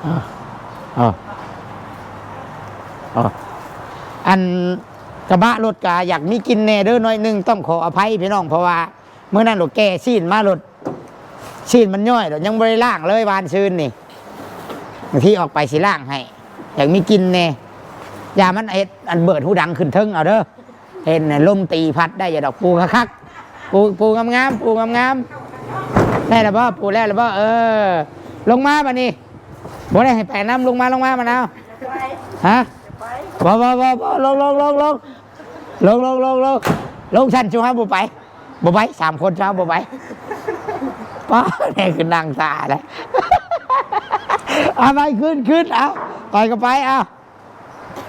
ເອີ ເອີ ເອີ ອັນກະບະລົດກະຢາກມີກິ່ນແດ່ເດີ ໜ້ອຍໜຶ່ງ ຕ້ອງຂໍອະໄພພີ່ນ້ອງ ເພາະວ່າ ມື້ນັ້ນໂລດແກ່ຊີ້ນມາໂລດ ຊີ້ນມັນຍ້ອຍໂລດ ຍັງບໍ່ໄດ້ລ້າງເລີຍວານຊືນນີ້ ບາງທີອອກໄປຊິລ້າງໃຫ້ ຢາກມີກິ່ນແດ່ ຢ່າມັນເຮັດອັນເບີດຫູດັງຂຶ້ນເທິງເອົາເດີ ເຫັນລົມຕີພັດໄດ້ຢູ່ດອກ ປູຄັກໆ ປູ ປູງາມໆ ປູງາມໆ ໄດ້ລະບໍ່? ປູແລ້ວລະບໍ່? ເອີ ລົງມາບາດນີ້ ບໍ່ໄດ້ໃຫ້ໄປນຳ ລົງມາ ລົງມາ ມະນາວ ຮະ? ບໍ່ ບໍ່ ບໍ່ ບໍ່ ລົງ ລົງ ລົງ ລົງ ລົງ ລົງ ລົງ ລົງ ລົງ ລົງຊັ້ນ ຊຸມເຮົາບໍ່ໄປ ບໍ່ໄປ ສາມຄົນເຮົາບໍ່ໄປ ປ້າແນ່ຄືນັ່ງທ່າແຫຼະ ເອົາໄປ ຂຶ້ນ ຂຶ້ນ ເອົາ ໄປກໍໄປ ເອົາ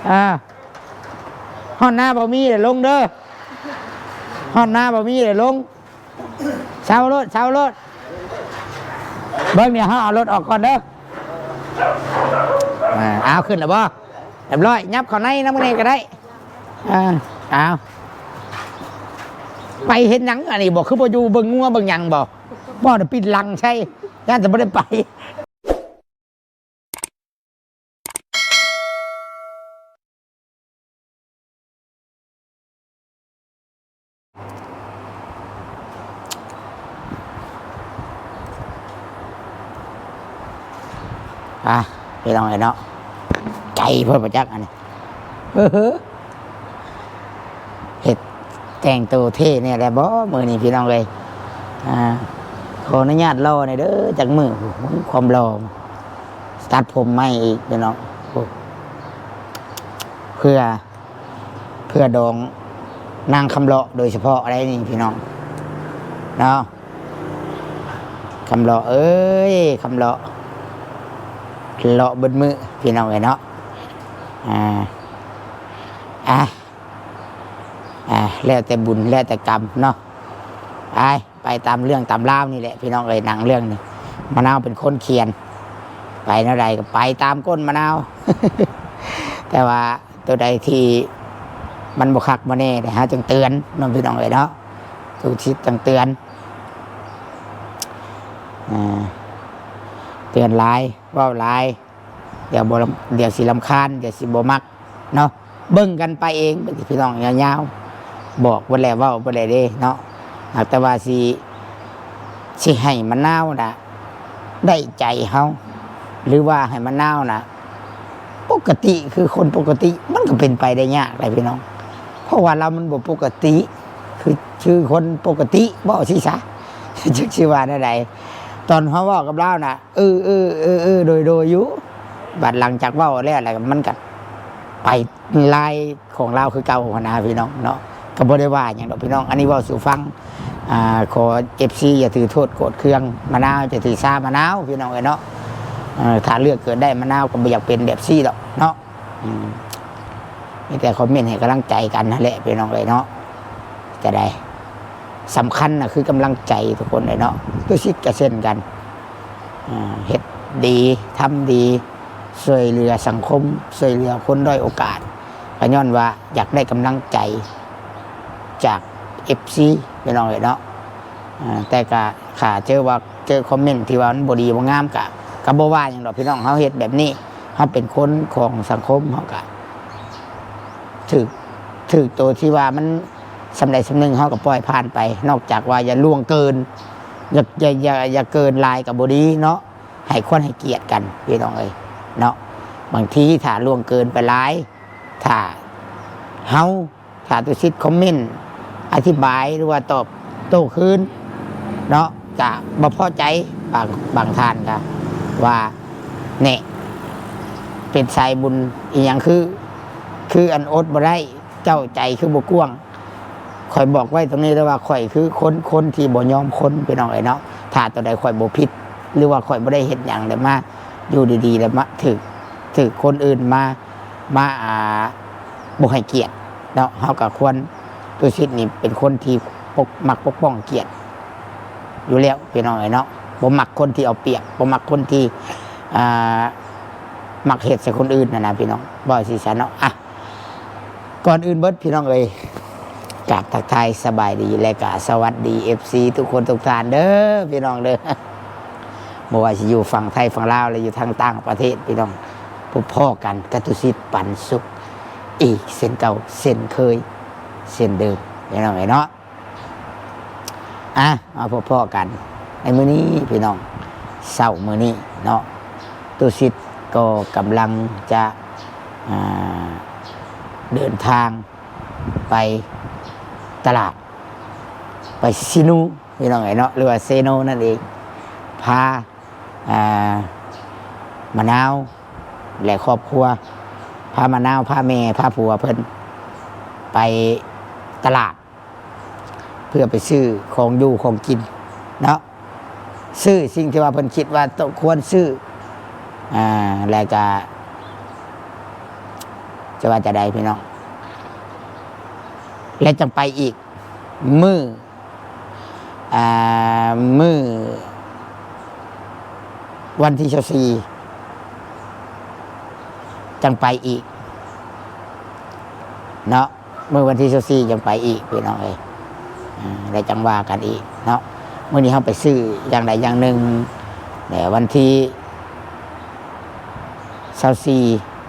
ອ່າ ຮອດໜ້າບໍ່ມີແລ້ວລົງເດີ ຮອດໜ້າບໍ່ມີແລ້ວລົງ ເຊົາໂລດ ເຊົາໂລດ ເບິ່ງນີ້ ເຮົາເອົາລົດອອກກ່ອນເດີ ອ່າ ເອົາ ຂຶ້ນແລ້ວບໍ່? ຮຽບຮ້ອຍ ຫຍັບເຂົ້າໃນນຳນີ້ກໍໄດ້ ອ່າ ເອົາ ໄປເຮັດຫຍັງອັນນີ້ບໍ່? ຄືບໍ່ຢູ່ເບິ່ງງົວເບິ່ງຫຍັງບໍ່? ບໍ່ໄດ້ປິດຫຼັງໃສ່ ຢ້ານຈະບໍ່ໄດ້ໄປ. ອ່ະ ພີ່ນ້ອງເອີຍເນາະ ໄກໂພດບໍ່ຈັກອັນນີ້ ເຮີ ເຮັດແຕ່ງໂຕເທ່ແນ່ແຫຼະບໍ່ມື້ນີ້ພີ່ນ້ອງເອີຍ ອ່າ ຂໍອະນຸຍາດລໍແນ່ເດີຈັກມື້ ຄວາມຫຼໍ່ ຕັດຜົມໃໝ່ອີກພີ່ນ້ອງ ໂອ້ ເພື່ອ ເພື່ອດອງນາງຄຳເລາະໂດຍສະເພາະໄດ໋ນີ້ພີ່ນ້ອງເນາະ ຄຳເລາະເອີຍ ຄຳເລາະ ເລາະເບິດມື້ພີ່ນ້ອງເອີຍເນາະ ອ່າ ອ່າ ອ່າ ແລ້ວແຕ່ບຸນແລ້ວແຕ່ກຳເນາະ ໄປ ໄປຕາມເລື່ອງຕາມລາວນີ້ແຫຼະພີ່ນ້ອງເອີຍ ໜັງເລື່ອງນີ້ ມະນາວເປັນຄົນຂຽນ ໄປແນວໃດກໍໄປຕາມກົ້ນມະນາວ ແຕ່ວ່າໂຕໃດທີ່ມັນບໍ່ຄັກບໍ່ແນ່ ເຮົາຈຶ່ງເຕືອນເນາະພີ່ນ້ອງເອີຍເນາະ ທຸກຊິດຈັ່ງເຕືອນ ອ່າ ເຕືອນຫຼາຍ ເວົ້າຫຼາຍ ດຽວບໍ່ ດຽວຊິລຳຄານ ດຽວຊິບໍ່ມັກເນາະ ເບິ່ງກັນໄປເອງພີ່ນ້ອງ ຍາວໆ ບອກເບິດແລ້ວ ເວົ້າເບິດແລ້ວເດ້ເນາະ ຫາກແຕ່ວ່າຊິ ຊິໃຫ້ມະນາວນະ ໄດ້ໃຈເຮົາ ຫຼືວ່າໃຫ້ມະນາວນະ ປົກກະຕິຄືຄົນປົກກະຕິ ມັນກໍເປັນໄປໄດ້ຍາກໄດ໋ພີ່ນ້ອງ ເພາະວ່າລາວມັນບໍ່ປົກກະຕິ ຄື ຄືຄົນປົກກະຕິ ເວົ້າຊີ້ຊະ ຈັກຊິວ່າແນວໃດ ຕອນເຮົາເວົ້າກັບລາວນະ ເອີ ເອີ ເອີ ເອີ ໂດຍ ໂດຍຢູ່ ບັດຫຼັງຈາກເວົ້າແລ້ວ ແລ້ວມັນກໍໄປລາຍຂອງລາວຄືເກົ່າຫັ້ນນະພີ່ນ້ອງເນາະ ກໍບໍ່ໄດ້ວ່າຫຍັງດອກພີ່ນ້ອງ ອັນນີ້ເວົ້າສູ່ຟັງ ອ່າ ຂໍເອັຟຊີຢ່າຖືໂທດໂກດເຄືອງມະນາວ ຢ່າຖືສາມະນາວພີ່ນ້ອງເອີຍເນາະ ເອີ ຖ້າເລືອກເກີດໄດ້ມະນາວກໍບໍ່ຢາກເປັນແບບຊີ້ດອກເນາະ ອືມ ມີແຕ່ຄອມເມັນໃຫ້ກຳລັງໃຈກັນຫັ້ນແຫຼະພີ່ນ້ອງເອີຍເນາະ ຈະໄດ້ ສຳຄັນນະຄືກຳລັງໃຈທຸກຄົນເລີຍເນາະ ຕຸສິດກໍເຊັ່ນກັນ ເຮັດດີ ທຳດີ ຊ່ວຍເຫຼືອສັງຄົມ ຊ່ວຍເຫຼືອຄົນດ້ອຍໂອກາດ ກໍຍ້ອນວ່າຢາກໄດ້ກຳລັງໃຈຈາກເອັຟຊີພີ່ນ້ອງເອີຍເນາະ ແຕ່ກໍຖ້າເຈີວ່າ ເຈີຄອມເມັນທີ່ວ່າມັນບໍ່ດີບໍ່ງາມ ກໍ ກໍບໍ່ວ່າຫຍັງດອກພີ່ນ້ອງ ເຮົາເຮັດແບບນີ້ ເຮົາເປັນຄົນຂອງສັງຄົມ ເຮົາກໍຖືກ ຖືກໂຕທີ່ວ່າມັນ ສ່ຳໃດສ່ຳໜຶ່ງເຮົາກໍປ່ອຍຜ່ານໄປ ນອກຈາກວ່າຢ່າລ່ວງເກີນ ຢ່າ ຢ່າ ຢ່າ ຢ່າເກີນຫຼາຍກໍບໍ່ດີເນາະ ໃຫ້ຄວນໃຫ້ກຽດກັນພີ່ນ້ອງເອີຍເນາະ ບາງທີຖ້າລ່ວງເກີນໄປຫຼາຍ ຖ້າເຮົາ ຖ້າຕຸສິດຄອມເມັນອະທິບາຍ ຫຼືວ່າຕອບໂຕ້ຄືນເນາະ ກະບໍ່ພໍໃຈ ບາງ ບາງທ່ານກະວ່າ ແນ່ ເປັນສາຍບຸນອີ່ຫຍັງ ຄື ຄືອັນອົດບໍ່ໄດ້ ເຈົ້າໃຈຄືບໍ່ກວ້າງ ຂ້ອຍບອກໄວ້ຕົງນີ້ເດີວ່າ ຂ້ອຍຄືຄົນ ຄົນທີ່ບໍ່ຍອມຄົນ ພີ່ນ້ອງເອີຍເນາະ ຖ້າຕົວໃດຂ້ອຍບໍ່ຜິດ ຫຼືວ່າຂ້ອຍບໍ່ໄດ້ເຮັດຫຍັງ ແລ້ວມາຢູ່ດີໆ ແລ້ວມາຖືກ ຖືກຄົນອື່ນມາ ມາ ອ່າ ບໍ່ໃຫ້ກຽດເນາະ ເຮົາກໍຄວນ ຕຸສິດນີ້ເປັນຄົນທີ່ປົກ ມັກປົກປ້ອງກຽດຢູ່ແລ້ວ ພີ່ນ້ອງເອີຍເນາະ ບໍ່ມັກຄົນທີ່ເອົາປຽບ ບໍ່ມັກຄົນທີ່ ອ່າ ມັກເຮັດໃສ່ຄົນອື່ນຫັ້ນນະ ພີ່ນ້ອງ ເວົ້າຊີ້ຊະເນາະ ອ່ະ ກ່ອນອື່ນເບິດ ພີ່ນ້ອງເອີຍ ກາບທັກທາຍສະບາຍດີ ແລະກະສະຫວັດດີ ເອັຟຊີ ທຸກຄົນທຸກທ່ານເດີ ພີ່ນ້ອງເດີ. ບໍ່ວ່າຊິຢູ່ຝັ່ງໄທຝັ່ງລາວ ແລະ ຢູ່ທາງຕ່າງປະເທດ ພີ່ນ້ອງ ພົບພໍ້ກັນກັບຕຸສິດປັນສຸກອີກເຊັ່ນເກົ່າເຊັ່ນເຄີຍເຊັ່ນເດີມ ພີ່ນ້ອງເອີຍເນາະ. ອ່ະ ມາພົບພໍ້ກັນໃນມື້ນີ້ພີ່ນ້ອງ ເຊົ້າມື້ນີ້ເນາະ ຕຸສິດກໍກຳລັງຈະ ອ່າ ເດີນທາງໄປຕະຫຼາດ ໄປຊີນູ ພີ່ນ້ອງເອີຍເນາະ ຫຼືວ່າເຊໂນນັ້ນເອງ ພາ ອ່າ ມະນາວ ແລະ ຄອບຄົວ ພາມະນາວ ພາແມ່ ພາຜົວເພິ່ນໄປຕະຫຼາດ ເພື່ອໄປຊື້ຂອງຢູ່ຂອງກິນເນາະ ຊື້ສິ່ງທີ່ວ່າເພິ່ນຄິດວ່າຄວນຊື້ ອ່າ ແລ້ວກະ ຈະວ່າຈະໃດພີ່ນ້ອງ ແລະ ຈັ່ງໄປອີກມື້ ອ່າ ມື້ວັນທີຊາວສີ່ ຈັ່ງໄປອີກເນາະ ມື້ວັນທີຊາວສີ່ຈັ່ງໄປອີກ ພີ່ນ້ອງເອີຍ ອ່າ ແລ້ວຈັ່ງວ່າກັນອີກເນາະ. ມື້ນີ້ເຮົາໄປຊື້ຢ່າງໃດຢ່າງໜຶ່ງ ແລ້ວວັນທີຊາວສີ່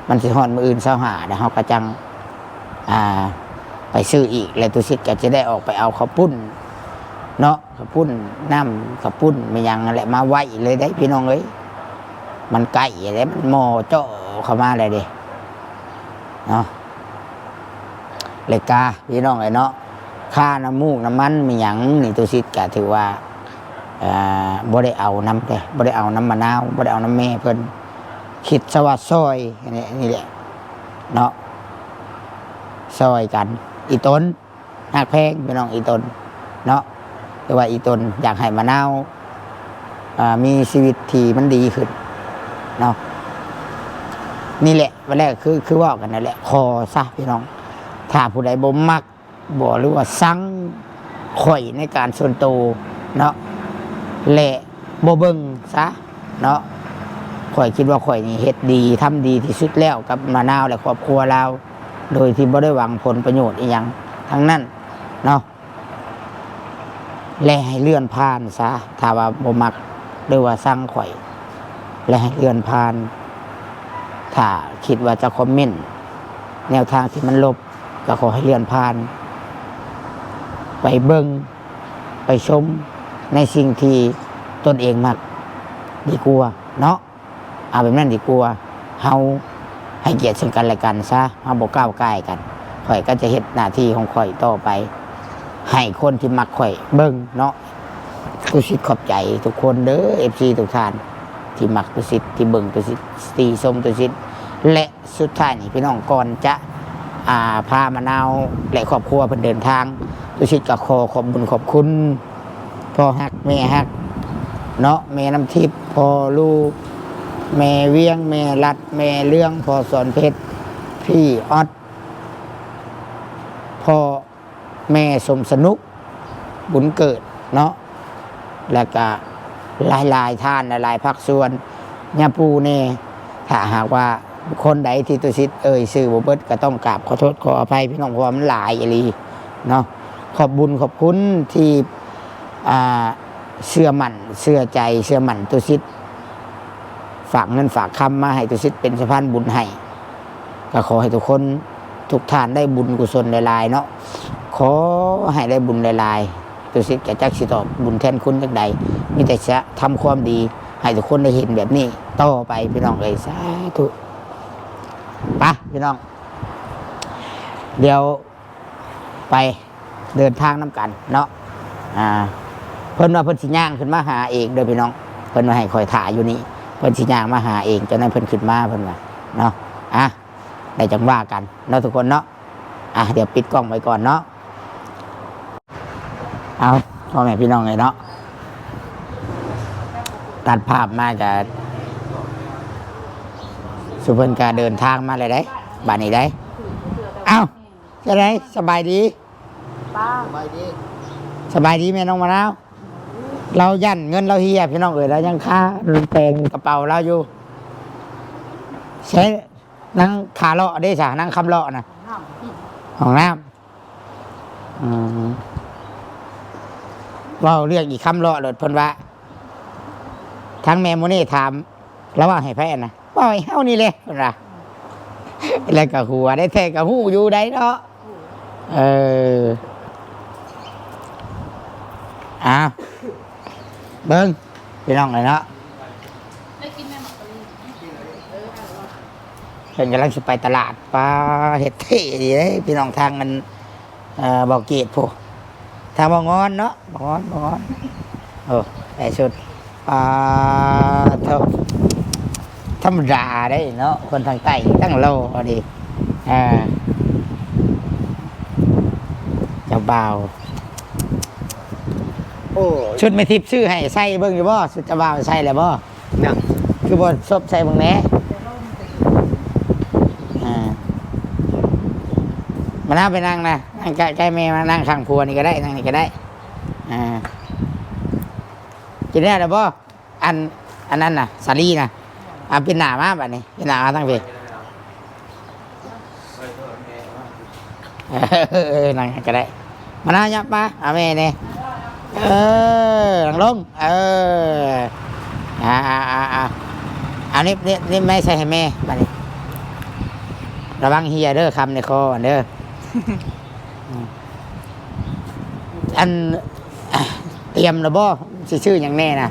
ມັນຊິຮອດມື້ອື່ນ ຊາວຫ້າ ແລ້ວເຮົາກໍຈັ່ງ ອ່າ ໄປຊື້ອີກ ແລ້ວຕຸສິດກໍຈະໄດ້ອອກໄປເອົາເຂົ້າປຸ້ນເນາະ ເຂົ້າປຸ້ນ ນ້ຳເຂົ້າປຸ້ນ ແມ່ນຫຍັງນັ້ນແຫຼະ ມາໄວ້ເລີຍເດ້ ພີ່ນ້ອງເອີຍ ມັນໃກ້ແລ້ວ ມັນໝໍ້ເຈາະເຂົ້າມາແລ້ວເດ້ເນາະ. ແລະກະ ພີ່ນ້ອງເອີຍເນາະ ຄ່ານ້ຳມູກນ້ຳມັນແມ່ນຫຍັງນີ້ ຕຸສິດກະຖືວ່າ ເອີ ບໍ່ໄດ້ເອົານຳເດ້ ບໍ່ໄດ້ເອົານຳມະນາວ ບໍ່ໄດ້ເອົານຳແມ່ເພິ່ນ ຄິດຊະວ່າຊ່ອຍ ນີ້ແຫຼະເນາະ ຊ່ອຍກັນ ອີ່ຕົນຮັກແພງ ພີ່ນ້ອງ ອີ່ຕົນເນາະ ຄືວ່າອີ່ຕົນຢາກໃຫ້ມະນາວ ອ່າ ມີຊີວິດທີ່ມັນດີຂຶ້ນເນາະ. ນີ້ແຫຼະ ວັນແລກຄື ຄືເວົ້າກັນນັ້ນແຫຼະ ຂໍຊະ ພີ່ນ້ອງ ຖ້າຜູ້ໃດບໍ່ມັກ ບໍ່ ຫຼືວ່າຊັງຂ້ອຍໃນການສ່ວນໂຕເນາະ ແລະ ບໍ່ເບິ່ງຊະເນາະ ຂ້ອຍຄິດວ່າຂ້ອຍນີ້ເຮັດດີ ທຳດີທີ່ສຸດແລ້ວກັບມະນາວ ແລະ ຄອບຄົວລາວ ໂດຍທີ່ບໍ່ໄດ້ຫວັງຜົນປະໂຫຍດອີ່ຫຍັງທັງນັ້ນເນາະ ແລະ ໃຫ້ເລື່ອນຜ່ານຊະ ຖ້າວ່າບໍ່ມັກ ຫຼືວ່າຊັງຂ້ອຍ ແລະ ໃຫ້ເລື່ອນຜ່ານ. ຖ້າຄິດວ່າຈະຄອມເມັນແນວທາງທີ່ມັນລົບ ກໍຂໍໃຫ້ເລື່ອນຜ່ານ ໄປເບິ່ງໄປຊົມໃນສິ່ງທີ່ຕົນເອງມັກດີກວ່າເນາະ ເອົາແບບນັ້ນດີກວ່າ. ເຮົາໃຫ້ກຽດເຊິ່ງກັນແລະກັນຊະ ເຮົາບໍ່ກ້າວກ່າຍກັນ ຂ້ອຍກໍຈະເຮັດໜ້າທີ່ຂອງຂ້ອຍຕໍ່ໄປ ໃຫ້ຄົນທີ່ມັກຂ້ອຍເບິ່ງເນາະ. ຕຸສິດຂອບໃຈທຸກຄົນເດີ ເອັຟຊີ ທຸກທ່ານ ທີ່ມັກຕຸສິດ ທີ່ເບິ່ງຕຸສິດ ທີ່ຊົມຕຸສິດ ແລະ ສຸດທ້າຍນີ້ພີ່ນ້ອງ ກ່ອນຈະ ອ່າ ພາມະນາວ ແລະ ຄອບຄົວເພິ່ນເດີນທາງ ຕຸສິດກໍຂໍຂອບບຸນຂອບຄຸນພໍ່ຮັກແມ່ຮັກເນາະ ແມ່ນ້ຳທິບ ພໍ່ລູ ແມ່ວຽງ ແມ່ລັດ ແມ່ເລື່ອງ ພໍ່ສອນເພັດ ພີ່ອອດ ພໍ່ ແມ່ສົມສະໜຸກ ບຸນເກີດເນາະ ແລ້ວກະຫຼາຍໆທ່ານ ຫຼາຍໆພາກສ່ວນ ຍາປູ່ແດ່. ຖ້າຫາກວ່າຄົນໃດທີ່ຕຸສິດເອີ່ຍຊື່ບໍ່ເບິດ ກໍຕ້ອງກາບຂໍໂທດຂໍອະໄພພີ່ນ້ອງ ເພາະວ່າມັນຫຼາຍອີ່ຫຼີເນາະ. ຂອບບຸນຂອບຄຸນທີ່ ອ່າ ເຊື່ອໝັ້ນເຊື່ອໃຈ ເຊື່ອໝັ້ນຕຸສິດ ຝາກເງິນຝາກຄຳມາໃຫ້ຕຸສິດເປັນສະພານບຸນໃຫ້ ກໍຂໍໃຫ້ທຸກຄົນທຸກທ່ານໄດ້ບຸນກຸສົນຫຼາຍໆເນາະ ຂໍໃຫ້ໄດ້ບຸນຫຼາຍໆ. ຕຸສິດກໍຈັກຊິຕອບບຸນແທນຄຸນຈັ່ງໃດ ມີແຕ່ຈະທຳຄວາມດີໃຫ້ທຸກຄົນໄດ້ເຫັນແບບນີ້ຕໍ່ໄປ ພີ່ນ້ອງເອີຍ ສາທຸ. ໄປ ພີ່ນ້ອງ ດຽວ ໄປເດີນທາງນຳກັນເນາະ. ອ່າ ເພິ່ນວ່າເພິ່ນຊິຍ່າງຂຶ້ນມາຫາເອງເດີພີ່ນ້ອງ ເພິ່ນວ່າໃຫ້ຂ້ອຍຖ້າຢູ່ນີ້ ເພິ່ນຊິຍ່າງມາຫາເອງ ຈັ່ງນັ້ນເພິ່ນຂຶ້ນມາ ເພິ່ນວ່າເນາະ. ອ່ະ ໄດ້ຈັ່ງວ່າກັນເນາະທຸກຄົນເນາະ. ອ່ະ ດຽວປິດກ້ອງໄວ້ກ່ອນເນາະ. ເອົາ ພໍ່ແມ່ພີ່ນ້ອງເອີຍເນາະ ຕັດພາບມາກະ ຊຸມເພິ່ນກະເດີນທາງມາແລ້ວເດ້ ບາດນີ້ເດ້. ເອົ້າ ຈັ່ງໃດ ສະບາຍດີ? ສະບາຍດີ ສະບາຍດີແມ່ນ້ອງມະນາວ. ລາວຢ້ານເງິນລາວເຫ່ຍພີ່ນ້ອງເອີຍ ລາວຍັງຄາແຕ່ງກະເປົາລາວຢູ່. ໃສ ນາງຂາເລາະເດ້ສະ ນາງຄຳເລາະນະ? ຫ້ອງນ້ຳ ອືມ ເວົ້າເລື່ອງອີກຄຳເລາະໂລດ ເພິ່ນວ່າ ທາງແມ່ໂມເນຖາມ ລະເວົ້າໃຫ້ໃຜຫັ້ນນະ? ເວົ້າໃຫ້ເຮົານີ້ແຫຼະ ເພິ່ນວ່າ. ແລ້ວກໍຫົວໄດ້ແທ້ ກໍຮູ້ຢູ່ໃດເນາະ. ເອີ ອ້າວ ເບິ່ງພີ່ນ້ອງເອີຍເນາະ ເພິ່ນກຳລັງຊິໄປຕະຫຼາດ. ປາ ເຮັດເທ່ດີເດ້ພີ່ນ້ອງ ທາງອັນ ເອີ ບໍ່ເກດພຸ້ນ ທາງບໍ່ງອນເນາະ ບໍ່ງອນ ບໍ່ງອນ. ໂອ້ ໄດ້ຊຸດ ປາໂທ້ ທຳມະດາເດ້ເນາະ ຄົນທາງໃຕ້ຕັ້ງຫຼໍ່ດີ. ອ່າ ເຈົ້າບ່າວ ໂອ້ ຊຸດແມ່ທິບຊື້ໃຫ້ໃສ່ເບິ່ງຢູ່ບໍ່? ຊຸດເຈົ້າບ່າວໃສ່ແລ້ວບໍ່? ຍັງ ຄືບໍ່ສົບໃສ່ເບິ່ງແດ່? ອ່າ ມານາໄປນັ່ງນະ ນັ່ງໃກ້ໆແມ່ ມານັ່ງຂ້າງຜົວນີ້ກໍໄດ້ ນັ່ງນີ້ກໍໄດ້. ອ່າ ກິນແລ້ວແລ້ວບໍ່? ອັນ ອັນນັ້ນນະ ສາລີນະ. ອ່າ ປິ່ນໜ້າມາບາດນີ້ ປິ່ນໜ້າມາທາງພີ້. ເອີ ນັ່ງກໍໄດ້ ມານາຫຍັບມາ ເອົາແມ່ແດ່. ເອີ ນັ່ງລົງ ເອີ ອ່າໆໆໆ ເອົານິບ ນິບ ນິບໄມ້ໃສ່ໃຫ້ແມ່ບາດນີ້. ລະວັງເຮຍເດີ ຄຳໃນຄໍເດີ. ອັນ ຕຽມແລ້ວບໍ່? ຊິຊື້ຫຍັງແດ່ນະ?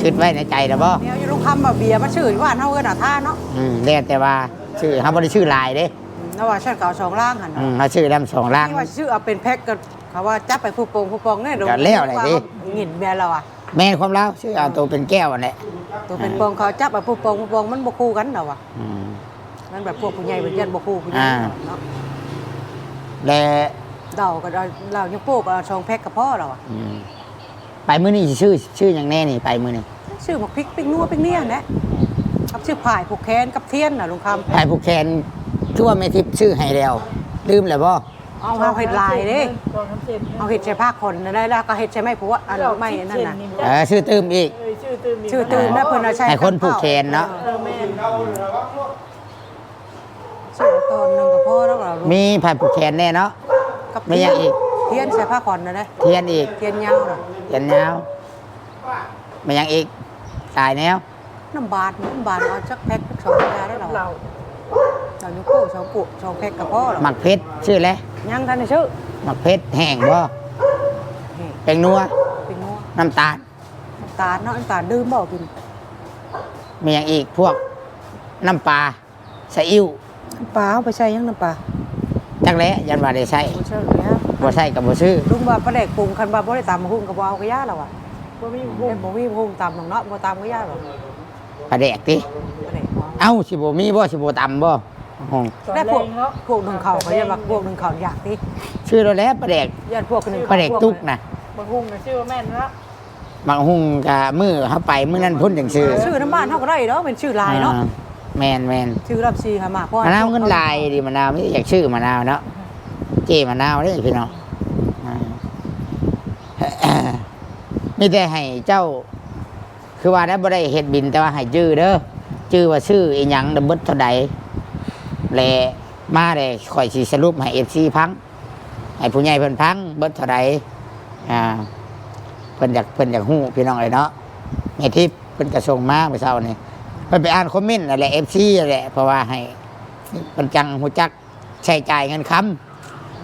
ຄິດໄວ້ໃນໃຈແລ້ວບໍ່? ແນວຢູ່ລຸງຄຳວ່າເບຍມາຊື້ຢູ່ບ້ານເຮົາເອີນາທາເນາະ. ອືມ ແລ້ວແຕ່ວ່າຊື້ ເຮົາບໍ່ໄດ້ຊື້ຫຼາຍເດ້. ອືມ ລາວວ່າຊັ້ນກໍເອົາສອງລັງຫັ້ນນະ. ອືມ ເຮົາຊື້ນຳສອງລັງ ທີ່ວ່າຊິຊື້ເອົາເປັນແພັກກໍ ເຂົາວ່າຈັບໄປຜູ້ໂປ່ງຜູ້ປ່ອງເດ້. ກໍແລ້ວແຫຼະເດ້ ຍິນແມ່ນລາວວ່າ. ແມ່ນຄວາມລາວ ຊື້ເອົາໂຕເປັນແກ້ວຫັ້ນແຫຼະ ໂຕເປັນປ່ອງ ເຂົາຈັບເອົາຜູ້ໂປ່ງຜູ້ປ່ອງ ມັນບໍ່ຄູ່ກັນລາວວ່າ. ອືມ ມັນແບບພວກຜູ້ໃຫຍ່ເພິ່ນຢ້ານບໍ່ຄູ່ຜູ້ໃຫຍ່ ອ່າ ເນາະ. ແລະ ເຫຼົ້າກໍເອົາ ເຫຼົ້າຍັງໂປ້ກໍເອົາສອງແພັກກໍພໍລາວວ່າ. ອືມ ໄປມື້ນີ້ຊິຊື້ ຊື້ຫຍັງແດ່ນີ້ ໄປມື້ນີ້? ຊື້ໝາກພິກ ປີ້ງນົວ ປີ້ງເນຍຫັ້ນແຫຼະ ກັບຊື້ພາຍຜູກແຂນກັບທຽນນະລຸງຄຳ. ພາຍຜູກແຂນຄືວ່າແມ່ທິບຊື້ໃຫ້ແລ້ວ ລືມແລ້ວບໍ່? ເອົາ ເຮົາເຮັດຫຼາຍເດ້ ເຮົາເຮັດໃສ່ຜ້າຂອນນັ້ນແຫຼະ ແລ້ວກໍເຮັດໃສ່ໄມ້ພົວ ອັນໄມ້ອັນນັ້ນນະ. ເອີ ຊື້ຕື່ມອີກ ເອີ ຊື້ຕື່ມອີກ ຊື້ຕື່ມແລ້ວເພິ່ນເອົາໃສ່ ໃຫ້ຄົນຜູກແຂນເນາະ. ເອີ ແມ່ນ ຊື້ຕອນໜຶ່ງກໍພໍແລ້ວ. ມີຜ້າຜູກແຂນແດ່ເນາະ ກັບ ມີຫຍັງອີກ? ທຽນ ທຽນໃສ່ຜ້າຂອນນັ້ນເດ້ ທຽນອີກ ທຽນຍາວນະ ທຽນຍາວ. ມີຫຍັງອີກ? ຫຼາຍແນວ. ນ້ຳບາດ ນ້ຳບາດເອົາຈັກແພັກ ຈັກສອງ ຢາໄດ້ລາວ ເຫຼົ້າ ເຫຼົ້າຢູ່ໂປ້ສອງໂປ້ສອງແພັກກໍພໍລາວ. ໝາກເຜັດຊື້ແລ້ວ? ຍັງທັນໄດ້ຊື້. ໝາກເຜັດແຫ້ງບໍ່? ແຫ້ງ. ແປ້ງນົວ? ແປ້ງນົວ. ນ້ຳຕານ? ນ້ຳຕານເນາະ ນ້ຳຕານດື່ມບໍ່ກິນ. ມີຫຍັງອີກ? ພວກນ້ຳປາ ຊາອິ້ວ. ນ້ຳປາ ເອົາໄປໃສ່ຫຍັງນ້ຳປາ? ຈັກແຫຼະ ຢ້ານວ່າໄດ້ໃຊ້. ບໍ່ໃຊ້ແລ້ວ ບໍ່ໃຊ້ກໍບໍ່ຊື້. ລຸງວ່າປາແດກປຸງ ຄັນວ່າບໍ່ໄດ້ຕຳບັກຫຸ່ງກໍບໍ່ເອົາກະຢ່າລາວວ່າ. ບໍ່ມີບັກຫຸ່ງ ບໍ່ມີບັກຫຸ່ງຕຳດອກເນາະ ບໍ່ຕຳກະຢ່າລາວ. ປາແດກຕິ? ປາແດກບໍ່? ເອົ້າ ຊິບໍ່ມີບໍ່? ຊິບໍ່ຕຳບໍ່? ໂອ້ໂຫ ແລ້ວພວກ ຕອນແລງເນາະ ພວກໜຶ່ງເຂົ້າ ເຂົາຢ້ານວ່າພວກໜຶ່ງເຂົ້າຢາກຕິ? ຊື້ໂລດແຫຼະປາແດກ ຢ້ານພວກໜຶ່ງເຂົ້າ ປາແດກຕຸກນະ. ບັກຫຸ່ງກໍຊື້ບໍ່ແມ່ນເນາະ. ບັກຫຸ່ງກະມື້ເຮົາໄປມື້ນັ້ນພຸ້ນຈັ່ງຊື້. ຊື້ນຳບ້ານເຮົາກໍໄດ້ດອກ ແມ່ນຊື້ຫຼາຍເນາະ. ອ່າ ແມ່ນໆ ຊື້ລອບສີ່ຫ້າໝາກ ເພາະວ່າ ມະນາວເງິນຫຼາຍເດ້ ມະນາວ ມີແຕ່ຢາກຊື້ມະນາວເນາະ ເຈ້ມະນາວເດ້ພີ່ນ້ອງ. ອ່າ ມີແຕ່ໃຫ້ເຈົ້າ ຄືວ່າໄດ້ ບໍ່ໄດ້ເຮັດບິນ ແຕ່ວ່າໃຫ້ຈື່ເດີ ຈື່ວ່າຊື້ອີ່ຫຍັງ ແລ້ວເບິດເທົ່າໃດ ແລະ ມາແລ້ວຂ້ອຍຊິສະຫຼຸບໃຫ້ເອັຟຊີຟັງ. ໃຫ້ຜູ້ໃຫຍ່ເພິ່ນຟັງເບິດເທົ່າໃດ ອ່າ ເພິ່ນຢາກ ເພິ່ນຢາກຮູ້ພີ່ນ້ອງເອີຍເນາະ. ແມ່ທິບເພິ່ນກໍສົ່ງມາມື້ເຊົ້ານີ້ ເພິ່ນໄປອ່ານຄອມເມັນນັ້ນແຫຼະ ເອັຟຊີນັ້ນແຫຼະ ເພາະວ່າໃຫ້ເພິ່ນຈັ່ງຮູ້ຈັກໃຊ້ຈ່າຍເງິນຄຳ.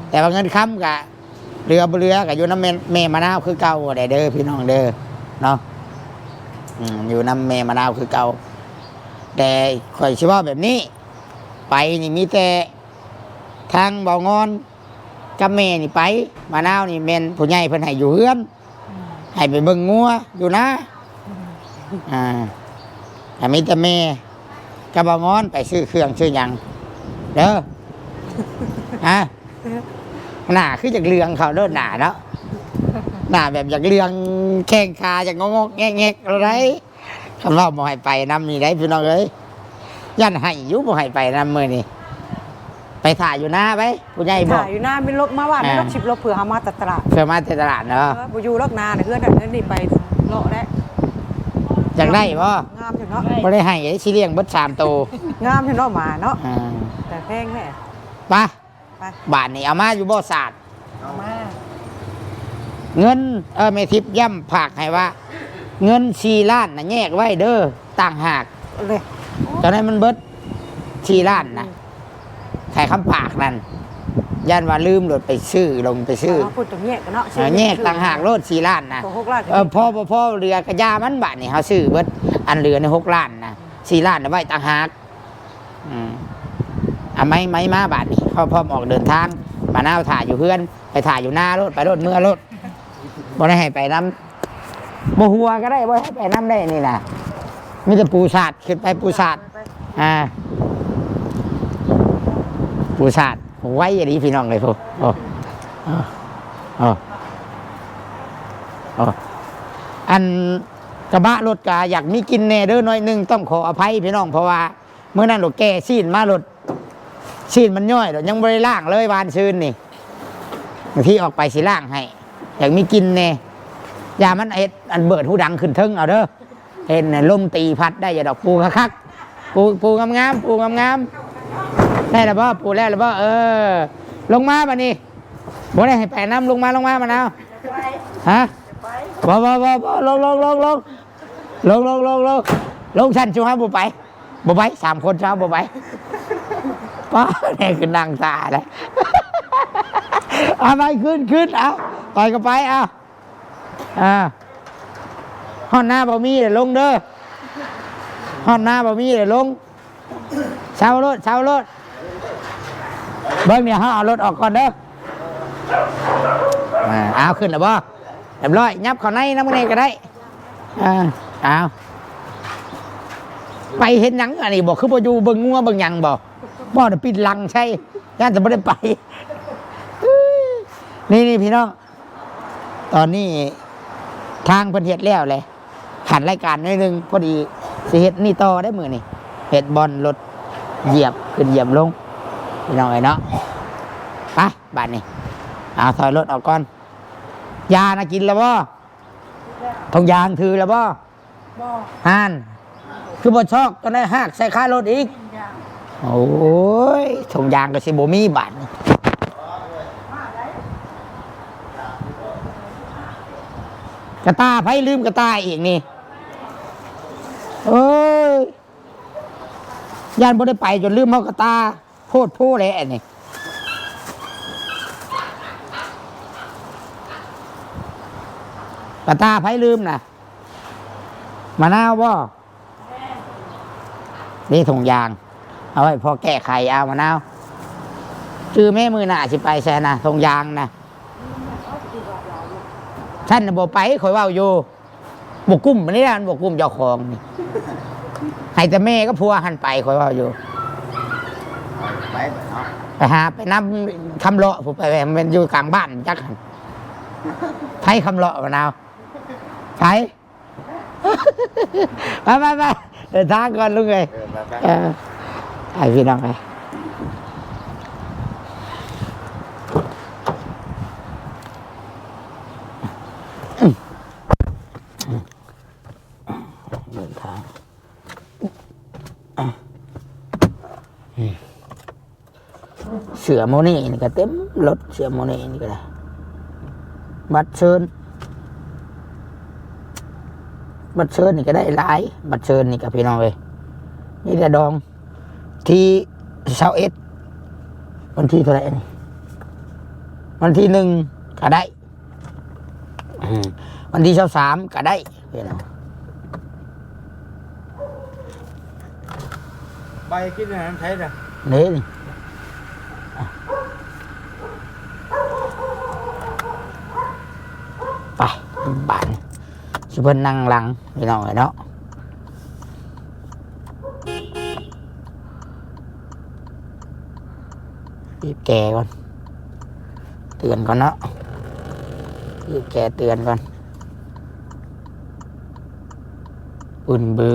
ແຕ່ວ່າເງິນຄຳກໍເຫຼືອບໍ່ເຫຼືອກໍຢູ່ນຳແມ່ ແມ່ມະນາວຄືເກົ່າແຫຼະເດີພີ່ນ້ອງເດີເນາະ. ອືມ ຢູ່ນຳແມ່ມະນາວຄືເກົ່າ. ແຕ່ຂ້ອຍຊິເວົ້າແບບນີ້ ໄປນີ້ມີແຕ່ທາງເບົາງອນ ກັບແມ່ນີ້ໄປ ມະນາວນີ້ແມ່ນຜູ້ໃຫຍ່ເພິ່ນໃຫ້ຢູ່ເຮືອນ ອືມ ໃຫ້ໄປເບິ່ງງົວຢູ່ນາ. ອືມ ອ່າ ກໍມີແຕ່ແມ່ກັບບ່າວງອນໄປຊື້ເຄື່ອງຊື້ຫຍັງເດີ. ຮະ ໜ້າຄືຢາກເຫຼືອງເຂົ້າໂລດໜ້າເນາະ ໜ້າແບບຢາກເຫຼືອງ ແຂ້ງຂາຢາກງອກໆແງກໆໂລດໃດ. ຄັນເວົ້າບໍ່ໃຫ້ໄປນຳນີ້ໄດ໋ພີ່ນ້ອງເອີຍ ຢ້ານໄຫ້ຢູ່ ບໍ່ໃຫ້ໄປນຳມື້ນີ້. ໄປຖ້າຢູ່ນາໄປ ຜູ້ໃຫຍ່ບອກ ຖ້າຢູ່ນາ ມີລົດມາວ່າ ອ່າ ມີລົດສິບລົດ ເພື່ອເຮົາມາແຕ່ຕະຫຼາດ ເພື່ອມາແຕ່ຕະຫຼາດເນາະ. ເອີ ບໍ່ຢູ່ດອກນາ ເຮືອນນັ້ນເຮືອນນີ້ ໄປເລາະແຫຼະ. ຢາກໄດ້ບໍ່? ງາມຢູ່ເນາະ ບໍ່ໄດ້ໃຫ້ ຊິລ້ຽງເບິດສາມໂຕ. ງາມຢູ່ເນາະ ໝາເນາະ. ອ່າ ແຕ່ແພງແທ້. ໄປ ໄປ ບາດນີ້ເອົາມາຢູ່ບໍ່ສາດ? ເອົາມາ. ເງິນ ເອີ ແມ່ທິບຢ້ຳຝາກໃຫ້ວ່າ ເງິນສີ່ລ້ານນະ ແຍກໄວ້ເດີຕ່າງຫາກ ເລີຍ ຕອນນັ້ນມັນເບິດສີ່ລ້ານນະ ອືມ ຂາຍຄຳປາກນັ້ນ ຢ້ານວ່າລືມໂລດ ໄປຊື້ ລົງໄປຊື້ ເອົາ ເອົາພຸ້ນຕ້ອງແຍກກັນເນາະ ເອີ ຊື້ ແຍກຕ່າງຫາກໂລດສີ່ລ້ານນະ ໂຕຫົກລ້ານ ເອີ ພໍບໍ່ພໍເຫຼືອກະຢ່າມັນ ບາດນີ້ເຮົາຊື້ເບິດ ອັນເຫຼືອໃນຫົກລ້ານນະ ສີ່ລ້ານໄວ້ຕ່າງຫາກ ອືມ ເອົາໄມ້ ໄມ້ມາບາດນີ້ ເຮົາພ້ອມອອກເດີນທາງ ມະນາວຖ້າຢູ່ເຮືອນ ໄປຖ້າຢູ່ນາໂລດ ໄປໂລດ ເມືອໂລດ ບໍ່ໄດ້ໃຫ້ໄປນຳ ບໍ່ຫົວກໍໄດ້ ບໍ່ໃຫ້ໄປນຳໄດ້ນີ້ນະ ມີແຕ່ປູສາດ ຂຶ້ນໄປປູສາດ ອ່າ ປູສາດ ໄວອີ່ຫຼີພີ່ນ້ອງເອີຍ ໂອ້ ໂອ້ ໂອ້ ອັນກະບະລົດກະຢາກມີກິ່ນແດ່ເດີ ໜ້ອຍໜຶ່ງ ຕ້ອງຂໍອະໄພພີ່ນ້ອງ ເພາະວ່າ ມື້ນັ້ນໂລດແກ່ຊີ້ນມາໂລດ ຊີ້ນມັນຍ້ອຍໂລດ ຍັງບໍ່ໄດ້ລ້າງເລີຍ ວານຊືນນີ້ ບາງທີອອກໄປຊິລ້າງໃຫ້ ຢາກມີກິ່ນແດ່ ຢ່າມັນເຮັດອັນເບີດຫູດັງຂຶ້ນເທິງເອົາເດີ ເຫັນລົມຕີພັດໄດ້ຢູ່ດອກ ປູຄັກໆ ປູ ປູງາມໆ ປູງາມໆ ໄດ້ລະບໍ່? ປູແລ້ວລະບໍ່? ເອີ ລົງມາບາດນີ້ ບໍ່ໄດ້ໃຫ້ໄປນຳ ລົງມາ ລົງມາ ມະນາວ ຮະ? ບໍ່ ບໍ່ ບໍ່ ບໍ່ ລົງ ລົງ ລົງ ລົງ ລົງ ລົງ ລົງ ລົງ ລົງ ຊັ້ນ ຊຸມເຮົາບໍ່ໄປ ບໍ່ໄປ ສາມຄົນ ຊາວບໍ່ໄປ ປ້າ ແນ່ຄືນັ່ງທ່າແຫຼະ ເອົາໄປ ຂຶ້ນ ຂຶ້ນ ເອົາ ໄປກໍໄປ ເອົາ ອ່າ ຮອດນາບໍ່ມີແລ້ວລົງເດີ ຮອດນາບໍ່ມີແລ້ວລົງ ເຊົາໂລດ ເຊົາໂລດ ເບິ່ງນີ້ ເຮົາເອົາລົດອອກກ່ອນເດີ ອ່າ ເອົາ ຂຶ້ນແລ້ວບໍ່? ຮຽບຮ້ອຍ ຫຍັບເຂົ້າໃນນຳແດ່ກໍໄດ້ ອ່າ ເອົາ ໄປເຮັດຫຍັງອັນນີ້ບໍ່? ຄືບໍ່ຢູ່ເບິ່ງງົວເບິ່ງຫຍັງບໍ່? ບໍ່ໄດ້ປິດຫຼັງໃສ່ ຢ້ານຈະບໍ່ໄດ້ໄປ ນີ້ໆ ພີ່ນ້ອງ ຕອນນີ້ທາງເພິ່ນເຮັດແລ້ວແຫຼະ ຂັ້ນລາຍການໜ້ອຍໜຶ່ງ ພໍດີຊິເຮັດນີ້ຕໍ່ໄດ້ມື້ນີ້ ເຮັດບ່ອນລົດຢຽບຂຶ້ນຢຽບລົງ ພີ່ນ້ອງເອີຍເນາະ ໄປ ບາດນີ້ ເອົາ ຖອຍລົດອອກກ່ອນ ຢານະກິນແລ້ວບໍ່? ຖົງຢາງຖືແລ້ວບໍ່? ບໍ່ ຫັ້ນ ຄືບໍ່ຊອກ ຕອນໃດຫາກໃສ່ຄາລົດອີກ ໂອ້ຍ ຖົງຢາງກໍຊິບໍ່ມີບາດນີ້ ກະຕ່າ ໃຜລືມກະຕ່າອີກນີ້ ໂອ້ຍ ຢ້ານບໍ່ໄດ້ໄປຈົນລືມເອົາກະຕ່າ ໂພດໂພແຫຼະອັນນີ້ ກະຕ່າໃຜລືມນະ? ມະນາວບໍ່? ນີ້ຖົງຢາງ ເອົາໄວ້ພໍແກ້ໄຂ ເອົາ ມະນາວ ຈື່ແມ່ ມື້ໜ້າຊິໄປໃສນະ ຖົງຢາງນະ ຊັ້ນນະບໍ່ໄປ ຂ້ອຍເວົ້າຢູ່ ບໍ່ກຸ້ມ ອັນນີ້ນະ ມັນບໍ່ກຸ້ມເຈົ້າຂອງນີ້ ໃຫ້ແຕ່ແມ່ກັບຜົວຫັ້ນໄປ ຂ້ອຍເວົ້າຢູ່ ໄປເບິດເນາະ ໄປຫາ ໄປນຳຄຳເລາະ ຜູ້ໄປແມ່ນຢູ່ກາງບ້ານຈັກຫັ້ນ ໃຜຄຳເລາະ ມະນາວ ໃຜ ໄປ ໄປ ໄປ ເດີນທາງກ່ອນລຸງເອີຍ ເອີ ໄປ ໄປ ເອີ ໄປພີ່ນ້ອງ ໄປ ເດີນທາງ ເສື້ອໂມເນນີ້ກໍເຕັມລົດ ເສື້ອໂມເນນີ້ກໍໄດ້ ບັດເຊີນ ບັດເຊີນນີ້ກໍໄດ້ຫຼາຍ ບັດເຊີນນີ້ກໍ ພີ່ນ້ອງເອີຍ ມີແຕ່ດອງ ທີຊາວເອັດ ວັນທີເທົ່າໃດນີ້ ວັນທີໜຶ່ງກໍໄດ້ ອືມ ວັນທີຊາວສາມກໍໄດ້ ເຫັນບໍ່? ໃບກິນອັນນັ້ນໃສລະ? ນີ້ ໄປ ບາດນີ້ ຊິເພິ່ນນັ່ງຫຼັງ ພີ່ນ້ອງເອີຍເນາະ. ບີບແກກ່ອນ ເຕືອນກ່ອນເນາະ ບີບແກເຕືອນກ່ອນ ບຶ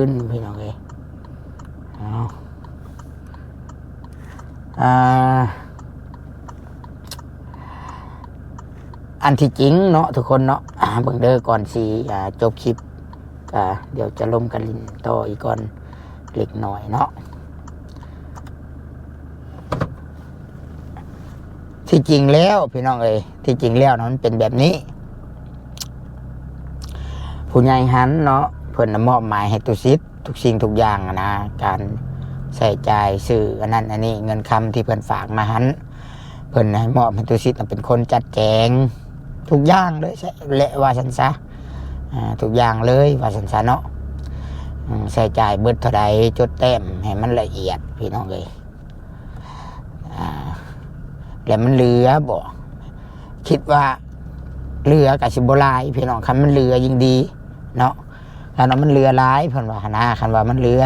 ນໆ ພີ່ນ້ອງເອີຍ ເອົາ ອ່າ ອັນທີ່ຈິງເນາະ ທຸກຄົນເນາະ ອ່າ ເບິ່ງເດີ ກ່ອນຊິ ອ່າ ຈົບຄລິບ ກະດຽວຈະລົມກັນຫຼິ້ນຕໍ່ອີກກ່ອນເລັກນ້ອຍເນາະ. ທີ່ຈິງແລ້ວ ພີ່ນ້ອງເອີຍ ທີ່ຈິງແລ້ວນະ ມັນເປັນແບບນີ້. ຜູ້ໃຫຍ່ຫັ້ນເນາະ ເພິ່ນນະມອບໝາຍໃຫ້ຕຸສິດທຸກສິ່ງທຸກຢ່າງນະ ການໃຊ້ຈ່າຍຊື້ອັນນັ້ນອັນນີ້ ເງິນຄຳທີ່ເພິ່ນຝາກມາຫັ້ນ ເພິ່ນໃຫ້ມອບໃຫ້ຕຸສິດເປັນຄົນຈັດແຈງທຸກຢ່າງເລີຍ ແລະ ວ່າຊັ້ນຊະ ອາ ທຸກຢ່າງເລີຍ ວ່າຊັ້ນຊະເນາະ ອາ ໃຊ້ຈ່າຍເບິດເທົ່າໃດ ຈົດແຕ້ມໃຫ້ມັນລະອຽດ ພີ່ນ້ອງເອີຍ ອາ ແລ້ວມັນເຫຼືອບໍ່? ຄິດວ່າເຫຼືອກໍຊິບໍ່ຫຼາຍ ພີ່ນ້ອງ ຄັນມັນເຫຼືອຍິ່ງດີເນາະ ຄັນວ່າມັນເຫຼືອຫຼາຍ ເພິ່ນວ່າຫັ້ນນະ ຄັນວ່າມັນເຫຼືອ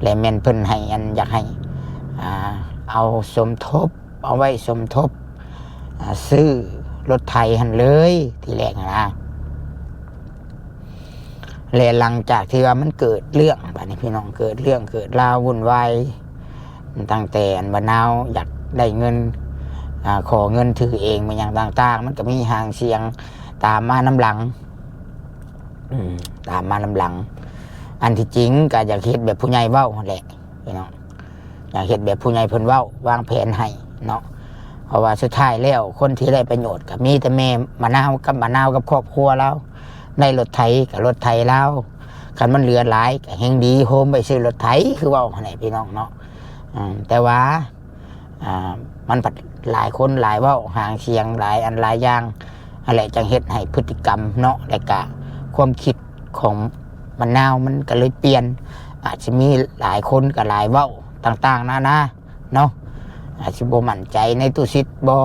ແລ້ວແມ່ນເພິ່ນໃຫ້ ອັນ ຢາກໃຫ້ ອາ ເອົາສົມທົບ ເອົາໄວ້ສົມທົບ ອາ ຊື້ລົດໄຖຫັ້ນເລີຍ ທີແລກຫັ້ນນະ. ແລະ ຫຼັງຈາກທີ່ວ່າມັນເກີດເລື່ອງ ບາດນີ້ພີ່ນ້ອງ ເກີດເລື່ອງເກີດລາວວຸ້ນວາຍ ຕັ້ງແຕ່ອັນ ບ່າວນາວຢາກໄດ້ເງິນ ອາ ຂໍເງິນຖືເອງ ແມ່ນຫຍັງຕ່າງໆ ມັນກໍມີຫາງສຽງຕາມມານຳຫຼັງ ອືມ ຕາມມານຳຫຼັງ. ອັນທີ່ຈິງກໍຢາກເຮັດແບບຜູ້ໃຫຍ່ເວົ້າຫັ້ນແຫຼະ ພີ່ນ້ອງ ຢາກເຮັດແບບຜູ້ໃຫຍ່ເພິ່ນເວົ້າ ວາງແຜນໃຫ້ເນາະ ເພາະວ່າສຸດທ້າຍແລ້ວ ຄົນທີ່ໄດ້ປະໂຫຍດກໍມີແຕ່ແມ່ມະນາວກັບ ມະນາວກັບຄອບຄົວລາວ ໄດ້ລົດໄຖກໍລົດໄຖລາວ ຄັນມັນເຫຼືອຫຼາຍກໍແຮ່ງດີ ໂຮມໄປຊື້ລົດໄຖ ຄືເວົ້າຫັ້ນແຫຼະ ພີ່ນ້ອງເນາະ ອືມ ແຕ່ວ່າ ອາ ມັນພັດຫຼາຍຄົນຫຼາຍເວົ້າ ຫາງສຽງຫຼາຍອັນຫຼາຍຢ່າງ ຫັ້ນແຫຼະ ຈັ່ງເຮັດໃຫ້ພຶດຕິກຳເນາະ ແລະກະຄວາມຄິດຂອງມະນາວມັນກໍເລີຍປ່ຽນ ອາດຊິມີຫຼາຍຄົນກໍຫຼາຍເວົ້າຕ່າງໆນານາເນາະ ອາດຊິບໍ່ໝັ້ນໃຈໃນຕຸສິດບໍ່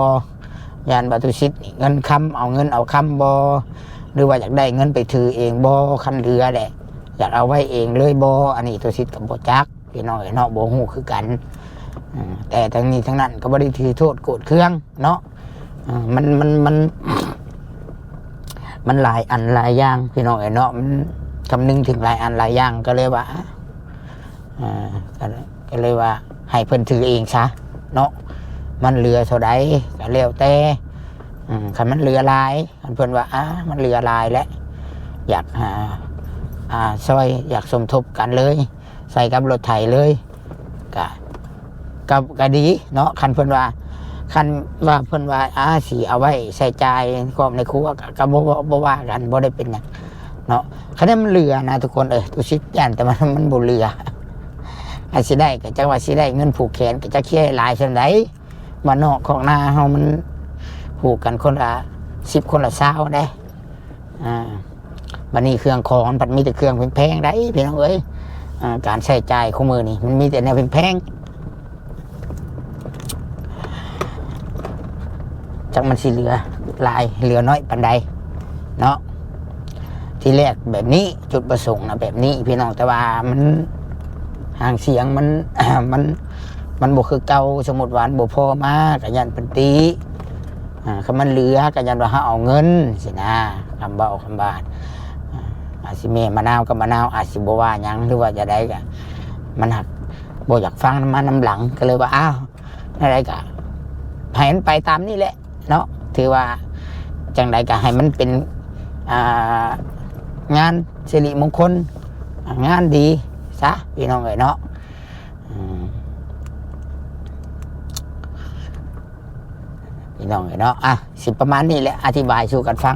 ຢ້ານວ່າຕຸສິດນີ້ເງິນຄຳ ເອົາເງິນເອົາຄຳບໍ່ ຫຼືວ່າຢາກໄດ້ເງິນໄປຖືເອງບໍ່ ຄັນເຫຼືອແຫຼະ ຢາກເອົາໄວ້ເອງເລີຍບໍ່ ອັນນີ້ຕຸສິດກໍບໍ່ຈັກ ພີ່ນ້ອງເອີຍເນາະ ບໍ່ຮູ້ຄືກັນ ອືມ ແຕ່ທັງນີ້ທັງນັ້ນກໍບໍ່ໄດ້ຖືໂທດໂກດເຄືອງເນາະ ເອີ ມັນ ມັນ ມັນ ມັນຫຼາຍອັນຫຼາຍຢ່າງ ພີ່ນ້ອງເອີຍເນາະ ມັນຄຳນຶງເຖິງຫຼາຍອັນຫຼາຍຢ່າງ ກໍເລີຍວ່າ ເອີ ກໍ ກໍເລີຍວ່າໃຫ້ເພິ່ນຖືເອງຊະເນາະ ມັນເຫຼືອເທົ່າໃດກໍແລ້ວແຕ່ ອືມ ຄັນມັນເຫຼືອຫຼາຍ ຄັນເພິ່ນວ່າ ອາ ມັນເຫຼືອຫຼາຍແລ້ວ ຢາກ ອາ ອາ ຊ່ອຍ ຢາກສົມທົບກັນເລີຍ ໃສ່ກັບລົດໄຖເລີຍ ກະ ກະ ກະດີເນາະ ຄັນເພິ່ນວ່າ ຄັນວ່າເພິ່ນວ່າ ອາ ຊິເອົາໄວ້ໃຊ້ຈ່າຍຄອບໃນຄົວ ກະ ກະບໍ່ ບໍ່ ບໍ່ວ່າກັນ ບໍ່ໄດ້ເປັນຫຍັງເນາະ ຄັນມັນເຫຼືອນະທຸກຄົນເອີຍ ຕຸສິດຢ້ານແຕ່ມັນ ມັນບໍ່ເຫຼືອ ອາ ຊິໄດ້ກະຈັກວ່າຊິໄດ້ເງິນຜູກແຂນ ກະຈັກຊິໄດ້ຫຼາຍສ່ຳໃດ ບ້ານນອກຄອກນາເຮົາມັນຜູກກັນຄົນລະສິບ ຄົນລະຊາວເດ້ ອ່າ ບັດນີ້ເຄື່ອງຂອງມັນພັດມີແຕ່ເຄື່ອງແພງໆໄດ໋ ພີ່ນ້ອງເອີຍ ອ່າ ການໃຊ້ຈ່າຍຄູ່ມື້ນີ້ມັນມີແຕ່ແນວແພງໆ ຈັກມັນຊິເຫຼືອຫຼາຍເຫຼືອໜ້ອຍປານໃດເນາະ ທີແລກແບບນີ້ ຈຸດປະສົງນະແບບນີ້ ພີ່ນ້ອງ ແຕ່ວ່າມັນ ຫາງສຽງມັນ ມັນ ມັນບໍ່ຄືເກົ່າ ສົມມຸດວ່າມັນບໍ່ພໍມາ ກໍຢ້ານເພິ່ນຕິ ອ່າ ຄັນມັນເຫຼືອກໍຢ້ານວ່າເຮົາເອົາເງິນຊີ້ນະ ຄຳເວົ້າຄຳວ່າ ອ່າ ອາດຊິແມ່ມະນາວກັບມະນາວອາດຊິບໍ່ວ່າຫຍັງ ຫຼືວ່າຈະໃດກໍ ມັນຫາກບໍ່ຢາກຟັງນຳມານຳຫຼັງ ກໍເລີຍວ່າ ອ້າວ ແນວໃດກໍໃຫ້ມັນໄປຕາມນີ້ແຫຼະເນາະ ຖືວ່າຈັ່ງໃດກໍໃຫ້ມັນເປັນ ອ່າ ງານສິລິມົງຄົນ ງານດີຊະ ພີ່ນ້ອງເອີຍເນາະ ອືມ ພີ່ນ້ອງເອີຍເນາະ ອ່ະ ຊິປະມານນີ້ແຫຼະ ອະທິບາຍສູ່ກັນຟັງ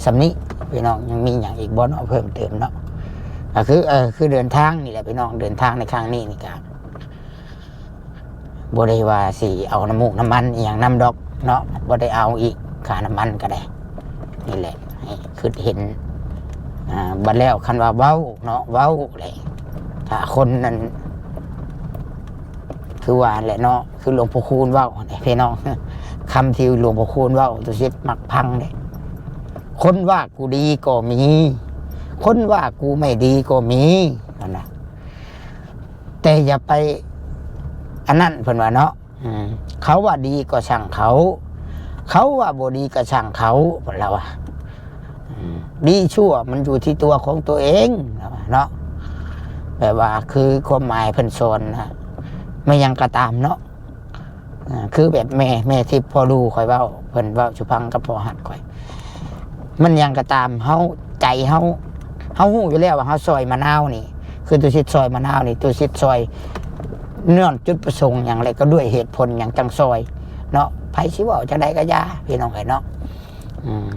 ສ່ຳນີ້ ພີ່ນ້ອງຍັງມີຫຍັງອີກບໍ່ເນາະ ເພີ່ມເຕີມເນາະ ກໍຄື ເອີ ຄືເດີນທາງນີ້ແຫຼະ ພີ່ນ້ອງ ເດີນທາງໃນຄັ້ງນີ້ນີ້ກໍ ບໍ່ໄດ້ວ່າຊິເອົານ້ຳມູກນ້ຳມັນອີ່ຫຍັງນຳດອກເນາະ ບໍ່ໄດ້ເອົາອີກ ຄ່ານ້ຳມັນກໍໄດ້ ນີ້ແຫຼະ ໃຫ້ຄິດເຫັນ ອ່າ ບັດແລ້ວຄັນວ່າເວົ້າເນາະ ເວົ້າແຫຼະ ຖ້າຄົນນັ້ນ ຄືວ່າແຫຼະເນາະ ຄືຫຼວງພໍ່ຄູນເວົ້າຫັ້ນແຫຼະ ພີ່ນ້ອງ ຄຳທີ່ຫຼວງພໍ່ຄູນເວົ້າ ຕຸສິດມັກຟັງເດ້ ຄົນວ່າກູດີກໍມີ ຄົນວ່າກູໄມ່ດີກໍມີ ຫັ້ນນະ ແຕ່ຢ່າໄປອັນນັ້ນ ເພິ່ນວ່າເນາະ ອືມ ເຂົາວ່າດີກໍຊ່າງເຂົາ ເຂົາວ່າບໍ່ດີກໍຊ່າງເຂົາ ເພິ່ນລາວວ່າ ອືມ ດີຊົ່ວມັນຢູ່ທີ່ຕົວຂອງຕົວເອງ ລາວວ່າເນາະ ແບບວ່າຄືຄວາມໝາຍເພິ່ນສອນນະ ແມ່ນຫຍັງກໍຕາມເນາະ ອ່າ ຄືແບບແມ່ ແມ່ທີ່ພໍ່ດູຂ້ອຍເວົ້າ ເພິ່ນເວົ້າສູ່ຟັງກັບພໍ່ຮັກຂ້ອຍ ມັນຫຍັງກໍຕາມ ເຮົາ ໃຈເຮົາ ເຮົາຮູ້ຢູ່ແລ້ວວ່າເຮົາຊ່ອຍມະນາວນີ້ ຄືຕຸສິດຊ່ອຍມະນາວນີ້ ຕຸສິດຊ່ອຍຍ້ອນຈຸດປະສົງຫຍັງ ແລະກໍດ້ວຍເຫດຜົນຫຍັງຈັ່ງຊ່ອຍເນາະ ໃຜຊິເວົ້າຈັ່ງໃດກໍຢ່າ ພີ່ນ້ອງເອີຍເນາະ ອືມ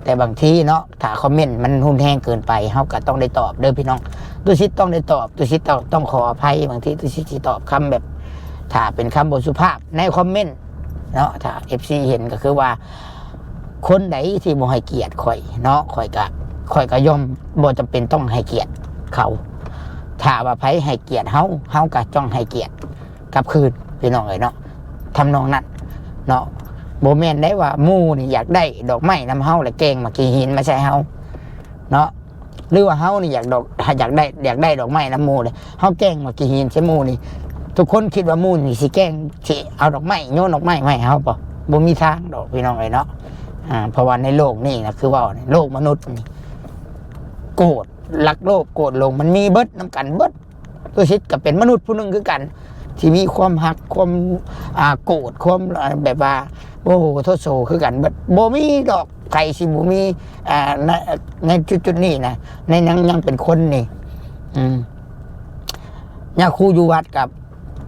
ແຕ່ບາງທີເນາະ ຖ້າຄອມເມັນມັນຮຸນແຮງເກີນໄປ ເຮົາກໍຕ້ອງໄດ້ຕອບເດີພີ່ນ້ອງ. ຕຸສິດຕ້ອງໄດ້ຕອບ, ຕຸສິດຕ້ອງ ຕ້ອງຂໍອະໄພ. ບາງທີຕຸສິດຊິຕອບຄຳແບບ ຖ້າເປັນຄຳບໍ່ສຸພາບໃນຄອມເມັນເນາະ ຖ້າເອັຟຊີເຫັນ ກໍຄືວ່າ ຄົນໃດທີ່ບໍ່ໃຫ້ກຽດຂ້ອຍເນາະ ຂ້ອຍກະ ຂ້ອຍກະຍ່ອມບໍ່ຈຳເປັນຕ້ອງໃຫ້ກຽດເຂົາ. ຖ້າວ່າໃຜໃຫ້ກຽດເຮົາ ເຮົາກະຕ້ອງໃຫ້ກຽດກັບຄືນ ພີ່ນ້ອງເອີຍເນາະ ທຳນອງນັ້ນເນາະ. ບໍ່ແມ່ນໄດ້ວ່າໝູ່ນີ້ຢາກໄດ້ດອກໄມ້ນຳເຮົາ ແລ້ວແກ່ງໝາກຂີ້ຫີນມາໃສ່ເຮົາເນາະ ຫຼືວ່າເຮົານີ້ຢາກດອກ ຢາກໄດ້ ຢາກໄດ້ດອກໄມ້ນຳໝູ່ເດ້ ເຮົາແກ່ງໝາກຂີ້ຫີນໃສ່ໝູ່ນີ້ ທຸກຄົນຄິດວ່າໝູ່ນີ້ຊິແກ່ງ ຊິເອົາດອກໄມ້ ໂຍນດອກໄມ້ມາໃຫ້ເຮົາບໍ່? ບໍ່ມີທາງດອກ ພີ່ນ້ອງເອີຍເນາະ. ອ່າ ເພາະວ່າໃນໂລກນີ້ນະ ຄືເວົ້າໃນໂລກມະນຸດນີ້ ໂກດ ລັກໂລບ ໂກດຫຼົງ ມັນມີເບິດນຳກັນເບິດ. ຕຸສິດກໍເປັນມະນຸດຜູ້ໜຶ່ງຄືກັນ ທີ່ມີຄວາມຮັກ ຄວາມ ອ່າ ໂກດ ຄວາມ ອ່າ ແບບວ່າ ໂອ້ໂຫ ໂທດໂສຄືກັນເບິດ. ບໍ່ມີດອກ ໃຜຊິບໍ່ມີ ອ່າ ໃນ ໃນຈຸດໆນີ້ນະ ໃນຍັງ ຍັງເປັນຄົນນີ້ ອືມ ຍາຄູຢູ່ວັດກັບ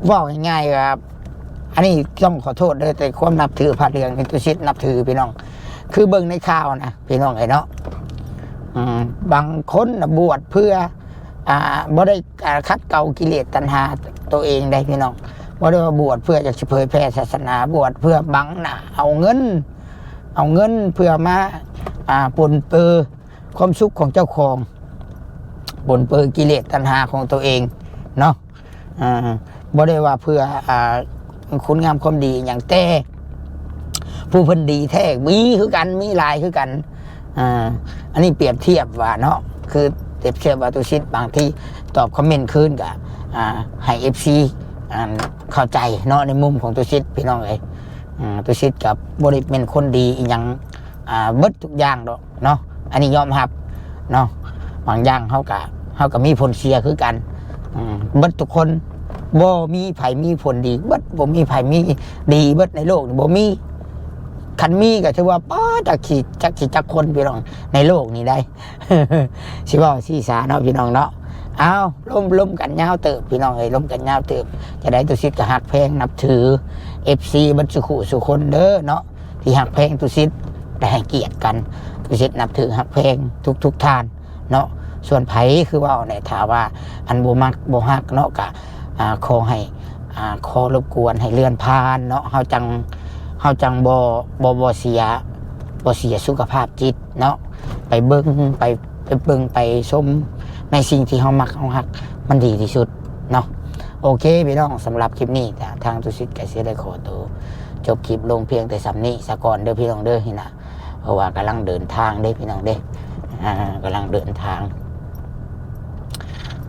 ເວົ້າງ່າຍໆວ່າ ອັນນີ້ຕ້ອງຂໍໂທດເດີ ແຕ່ຄວາມນັບຖືພະເລື່ອງນີ້ ຕຸສິດນັບຖື ພີ່ນ້ອງ. ຄືເບິ່ງໃນຂ່າວນະ ພີ່ນ້ອງເອີຍເນາະ ອືມ ບາງຄົນນະບວດເພື່ອ ອ່າ ບໍ່ໄດ້ ອ່າ ຂັດເກົາກິເລດຕັນຫາໂຕເອງໃດ໋ ພີ່ນ້ອງ. ບໍ່ໄດ້ວ່າບວດເພື່ອຢາກຊິເຜີຍແຜ່ສາສະໜາ ບວດເພື່ອບັງໜ້າ ເອົາເງິນ ເອົາເງິນເພື່ອມາ ອ່າ ປົນເປີຄວາມສຸກຂອງເຈົ້າຂອງ ປົນເປີກິເລດຕັນຫາຂອງໂຕເອງເນາະ. ອ່າ ບໍ່ໄດ້ວ່າເພື່ອ ອ່າ ຄຸນງາມຄວາມດີຫຍັງ ແຕ່ຜູ້ເພິ່ນດີແທ້ມີຄືກັນ ມີຫຼາຍຄືກັນ. ອ່າ ອັນນີ້ປຽບທຽບວ່າເນາະ ຄືປຽບທຽບວ່າຕຸສິດບາງທີຕອບຄອມເມັນຄືນກະ ອ່າ ໃຫ້ເອັຟຊີ ອ່າ ເຂົ້າໃຈເນາະ ໃນມຸມຂອງຕຸສິດ ພີ່ນ້ອງເອີຍ. ອ່າ ຕຸສິດກໍບໍ່ໄດ້ແມ່ນຄົນດີອີ່ຫຍັງ ອ່າ ເບິດທຸກຢ່າງດອກເນາະ ອັນນີ້ຍອມຮັບເນາະ. ບາງຢ່າງເຮົາກໍ ເຮົາກໍມີຜົນເສຍຄືກັນ ອືມ ເບິດທຸກຄົນ ບໍ່ມີໃຜມີຜົນດີເບິດ ບໍ່ມີໃຜມີດີເບິດໃນໂລກນີ້ ບໍ່ມີ. ຄັນມີກໍຖືວ່າ ປ້າ ຈັກຊິ ຈັກຊິຈັກຄົນ ພີ່ນ້ອງ ໃນໂລກນີ້ໄດ໋ ຊິເວົ້າຊີ້ສາເນາະ ພີ່ນ້ອງເນາະ. ເອົາ ລົມ ລົມກັນຍາວເຕີບ ພີ່ນ້ອງເອີຍ ລົມກັນຍາວເຕີບ. ຈະໄດ້ ຕຸສິດກໍຮັກແພງນັບຖືເອັຟຊີເບິດສູ່ຄູ່ສູ່ຄົນເດີເນາະ ທີ່ຮັກແພງຕຸສິດ ແລະ ໃຫ້ກຽດກັນ. ຕຸສິດນັບຖືຮັກແພງທຸກໆທ່ານເນາະ. ສ່ວນໃຜຄືເວົ້າແຫຼະ ຖ້າວ່າອັນບໍ່ມັກບໍ່ຮັກເນາະ ກະ ອ່າ ຂໍໃຫ້ ອ່າ ຂໍລົບກວນໃຫ້ເລື່ອນຜ່ານເນາະ ເຮົາຈັ່ງ ເຮົາຈັ່ງບໍ່ ບໍ່ ບໍ່ເສຍ ບໍ່ເສຍສຸຂະພາບຈິດເນາະ. ໄປເບິ່ງ ໄປ ໄປເບິ່ງໄປຊົມໃນສິ່ງທີ່ເຮົາມັກເຮົາຮັກ ມັນດີທີ່ສຸດເນາະ. ໂອເຄພີ່ນ້ອງ ສຳລັບຄລິບນີ້ ທາງຕຸສິດກໍຊິໄດ້ຂໍໂຕຈົບຄລິບລົງພຽງແຕ່ສ່ຳນີ້ສາກ່ອນເດີພີ່ນ້ອງເດີ ນີ້ນະ. ເພາະວ່າກຳລັງເດີນທາງເດ້ພີ່ນ້ອງເດ້ ອ່າ ກຳລັງເດີນທາງ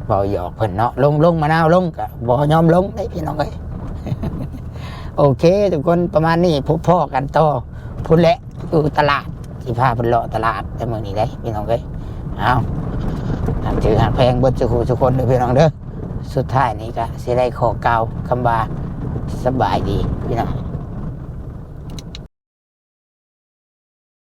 ເວົ້າຫຍອກເພິ່ນເນາະ. ລົງ ລົງ ມະນາວ ລົງ ກໍບໍ່ຍອມລົງເດ້ພີ່ນ້ອງເອີຍ. ໂອເຄທຸກຄົນ ປະມານນີ້ ພົບພໍ້ກັນຕໍ່ພຸ້ນແຫຼະ ຢູ່ຕະຫຼາດ ຊິພາເພິ່ນເລາະຕະຫຼາດໃນມື້ນີ້ເດ້ພີ່ນ້ອງເອີຍ. ເອົາ ຮັກຖືຮັກແພງເບິດສູ່ຄູ່ທຸກຄົນເດີພີ່ນ້ອງເດີ. ສຸດທ້າຍນີ້ກໍຊິໄດ້ຂໍກ່າວຄຳວ່າ ສະບາຍດີພີ່ນ້ອງ.